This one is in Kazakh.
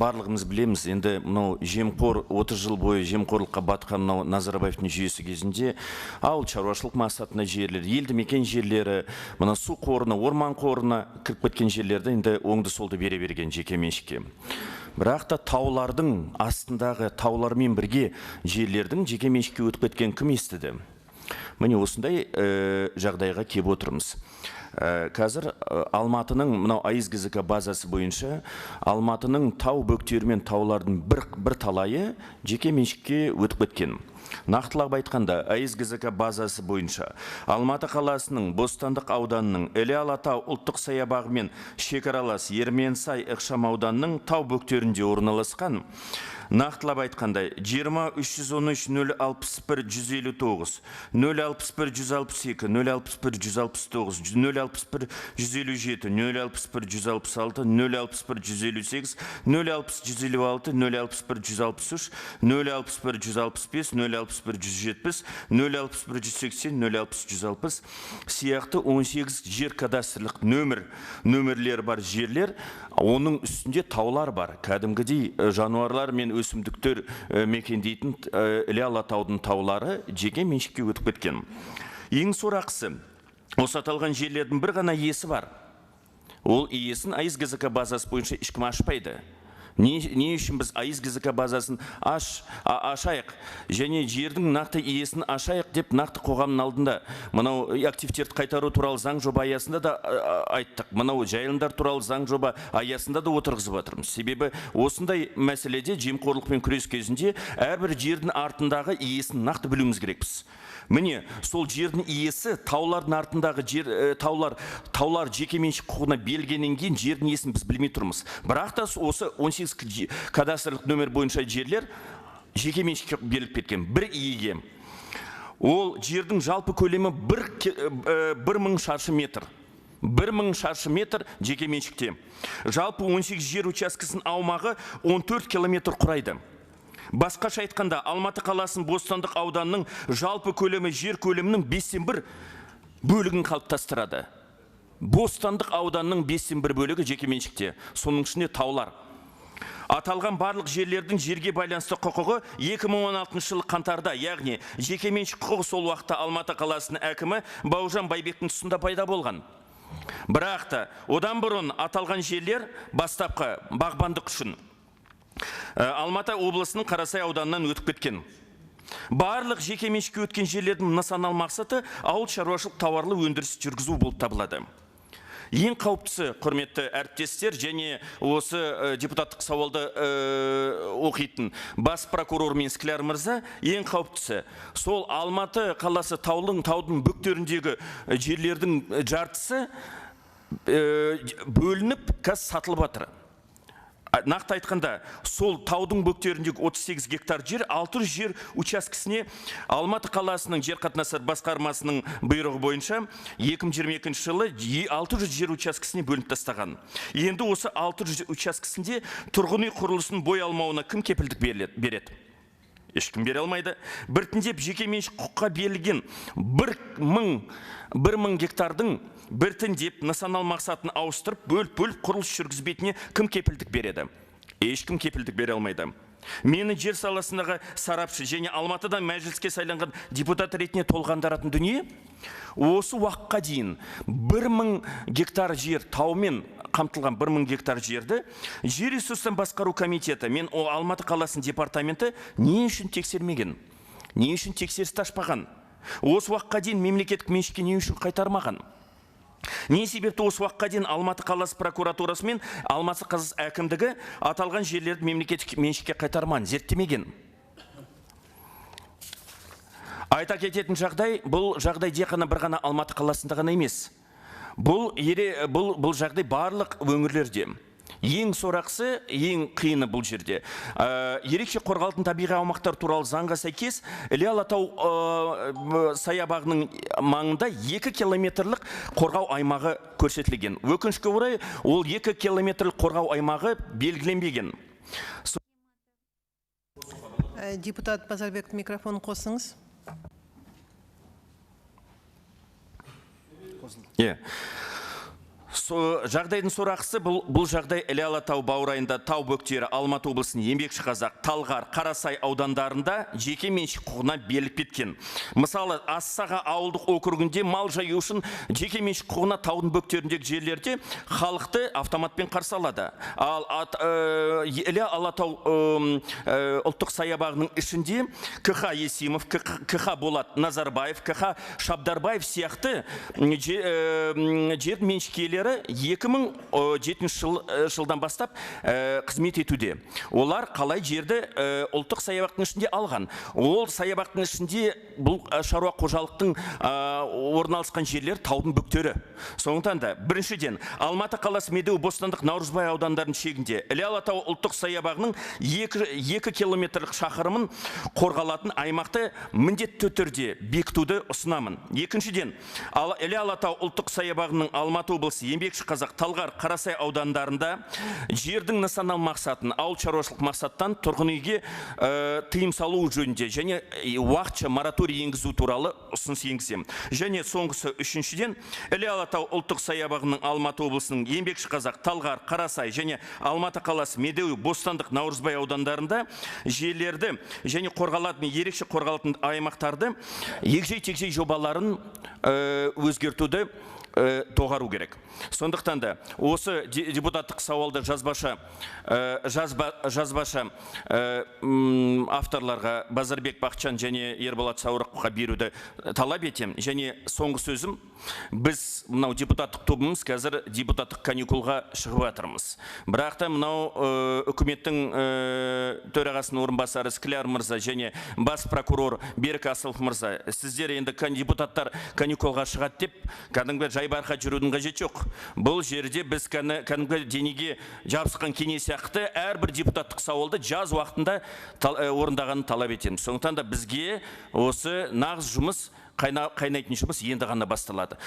Барлығымыз білеміз, енді мынау жемқор 30 жыл бойы жемқорлыққа батқан мынау Назарбаевтың жүйесі кезінде ауыл шаруашылық мақсатына жерлер, елді мекен жерлері, мына су қорына, орман қорына кіріп кеткен жерлерді енді оңды солды бере берген жеке меншікке. Бірақ та таулардың астындағы таулармен бірге жерлердің жеке меншікке өтіп кеткен кім естіді? Міне осындай жағдайға келіп отырмыз. Қазір Алматының мынау АИС ГЗК базасы бойынша Алматының тау бөктері мен таулардың бір талайы жеке меншікке өтіп кеткен. Нақтылап айтқанда, АИС ГЗК базасы бойынша Алматы қаласының Бостандық ауданының Іле Алатау ұлттық саябағымен шекаралас Ерменсай ықшам ауданының тау бөктерінде орналасқан. Нақтылап айтқанда, 20 313 061 159, 061 162, 061 169, 061 157, 061 166, 061 158, 060 156, 061 163, 061 165, 061 170, 061 180, 060 160 сияқты 18 жер кадастрлық нөмірлері бар жерлер, оның үстінде таулар бар. Кәдімгідей жануарлар мен өсімдіктер мекендейтін Іле Алатаудың таулары жеке меншікке өтіп кеткен. Ең сорақысы, осы аталған жерлердің бір ғана иесі бар. Ол иесін АИС ГЗК базасы бойынша ешкім ашпайды. Не үшін біз АИС ГЗК базасын ашайық және жердің нақты иесін ашайық деп нақты қоғамның алдында мынау активтерді қайтару туралы заң жоба аясында да айттық. Мынау жайылымдар туралы заң жоба аясында да отырғызып жатырмыз. Себебі осындай мәселеде жемқорлықпен күрес кезінде әрбір жердің артындағы иесін нақты білуіміз керекпіз. Міне, сол жердің иесі таулардың артындағы жер, таулар жеке меншік құқығына берілгеннен кейін жердің иесін біз білмей тұрмыз. Бірақ та осы 18 кадастрлық нөмір бойынша жерлер жеке меншікке беріліп кеткен бір иеге. Ол жердің жалпы көлемі 1000 шаршы метр. 1000 шаршы метр жеке меншікте. Жалпы 18 жер учаскесінің аумағы 14 километр құрайды. Басқаша айтқанда, Алматы қаласының Бостандық ауданының жалпы көлемі жер көлемінің 1/5 бөлігін қалыптастырады. Бостандық ауданының 1/5 бөлігі жеке меншікте, соның ішінде таулар. Аталған барлық жерлердің жерге байланысты құқығы 2016 жылы қаңтарда, яғни жеке меншік құқығы сол уақытта Алматы қаласының әкімі Бауыржан Байбектің тұсында пайда болған. Бірақ та одан бұрын аталған жерлер бастапқы бағбандық үшін Алматы облысының Қарасай ауданынан өтіп кеткен. Барлық жеке меншікке өткен жерлердің нысаналы мақсаты ауыл шаруашылық тауарлы өндіріс жүргізу болып табылады. Ең қауіптісі, құрметті әріптестер, және осы депутаттық сауалды оқитын бас прокурор мен Скляр мырза, ең қауіптісі сол Алматы қаласы таудың бөктеріндегі жерлердің жартысы бөлініп қазір сатылып жатыр. Нақты айтқанда, сол таудың бөктеріндегі 38 гектар жер 600 жер учаскесіне Алматы қаласының жер қатынастары басқармасының бұйрығы бойынша 2022 жылы 600 жер учаскесіне бөлініп тастаған. Енді осы 600 учаскесінде тұрғын үй құрылысының бой алмауына кім кепілдік береді? Ешкім бере алмайды. Біртіндеп жеке меншік құқыққа берілген 1000 гектардың біртіндеп нысаналы мақсатын ауыстырып, бөліп-бөліп құрылыс жүргізбейтініне кім кепілдік береді? Ешкім кепілдік бере алмайды. Мені жер саласындағы сарапшы және Алматыдан мәжіліске сайланған депутат ретінде толғандыратын дүние, осы уақытқа дейін 1000 гектар жер таумен қамтылған 1000 гектар жерді жер ресурстарын басқару комитеті мен Алматы қаласының департаменті не үшін тексермеген? Не үшін тексеріс ашпаған? Осы уақытқа дейін мемлекеттік меншікке не үшін қайтармаған? Не себепті осы уақытқа дейін Алматы қаласы прокуратурасы мен Алматы қаласы әкімдігі аталған жерлерді мемлекеттік меншікке қайтармаған, зерттемеген? Айта кететін жағдай, бұл жағдай тек қана бір ғана Алматы қаласында ғана емес. Бұл жағдай барлық өңірлерде. Ең сорақысы, ең қиыны бұл жерде. Ерекше қорғалатын табиғи аумақтар туралы заңға сәйкес Іле Алатау саябағының маңында 2 километрлік қорғау аймағы көрсетілген. Өкінішке орай, ол 2 километрлік қорғау аймағы белгіленбеген. Депутат Базарбек, микрофон қосыңыз. Жағдайдың сорақысы бұл жағдай Іле Алатау баурайында, тау бөктері Алматы облысының Еңбекшіқазақ, Талғар, Қарасай аудандарында жеке меншік құқығына беріліп кеткен. Мысалы, Ассаға ауылдық округінде мал жаю үшін жеке меншік құқығына таудың бөктеріндегі жерлерде халықты автоматпен қарсы алады. Ал Іле Алатау ұлттық саябағының ішінде КХ Есимов, КХ Болат Назарбаев, КХ Шабдарбаев сияқты жер меншік иелері 2007 жылдан бастап қызмет етуде. Олар қалай жерді ұлттық саябақтың ішінде алған? Ол саябақтың ішінде бұл шаруа қожалықтың орналасқан жерлер таудың бөктері. Сондықтан да біріншіден Алматы қаласы Медеу, Бостандық, Наурызбай аудандарының шегінде Іле Алатау ұлттық саябағының 2 километрлік шақырымын қорғалатын аймақты міндетті түрде бекітуді ұсынамын. Екіншіден, Іле Алатау ұлттық саябағының Алматы облысы Еңбекшіқазақ, Талғар, Қарасай аудандарында жердің нысаналы мақсатын ауыл шаруашылық мақсаттан тұрғын үйге тыйым салу жөнінде және уақытша мораторий енгізу туралы ұсыныс енгіземін. Және соңғысы үшіншіден, Іле Алатау ұлттық саябағының Алматы облысының Еңбекшіқазақ, Талғар, Қарасай және Алматы қаласы Медеу, Бостандық, Наурызбай аудандарында жерлерді және қорғалатын, ерекше қорғалатын аймақтарды егжей-тегжей жобаларын өзгертуді доғару керек. Сондықтан да осы депутаттық сауалды жазбаша авторларға Базарбек Бақытжан және Ерболат Саурықовқа беруді талап етемін. Және соңғы сөзім, біз мынау депутаттық тобымыз қазір депутаттық каникулға шығып жатырмыз. Бірақ та мынау үкіметтің төрағасының орынбасары Скляр мырза және бас прокурор Берік Асылов мырза, сіздер енді депутаттар каникулға шығады деп кәдімгі жайбарақат жүрудің қажеті жоқ. Бұл жерде біз кәдімгі денеге жабысқан кене сияқты әрбір депутаттық сауалды жаз уақытында орындағанын талап етеміз. Сондықтан да бізге осы нағыз жұмыс, қайнайтын жұмыс енді ғана басталады.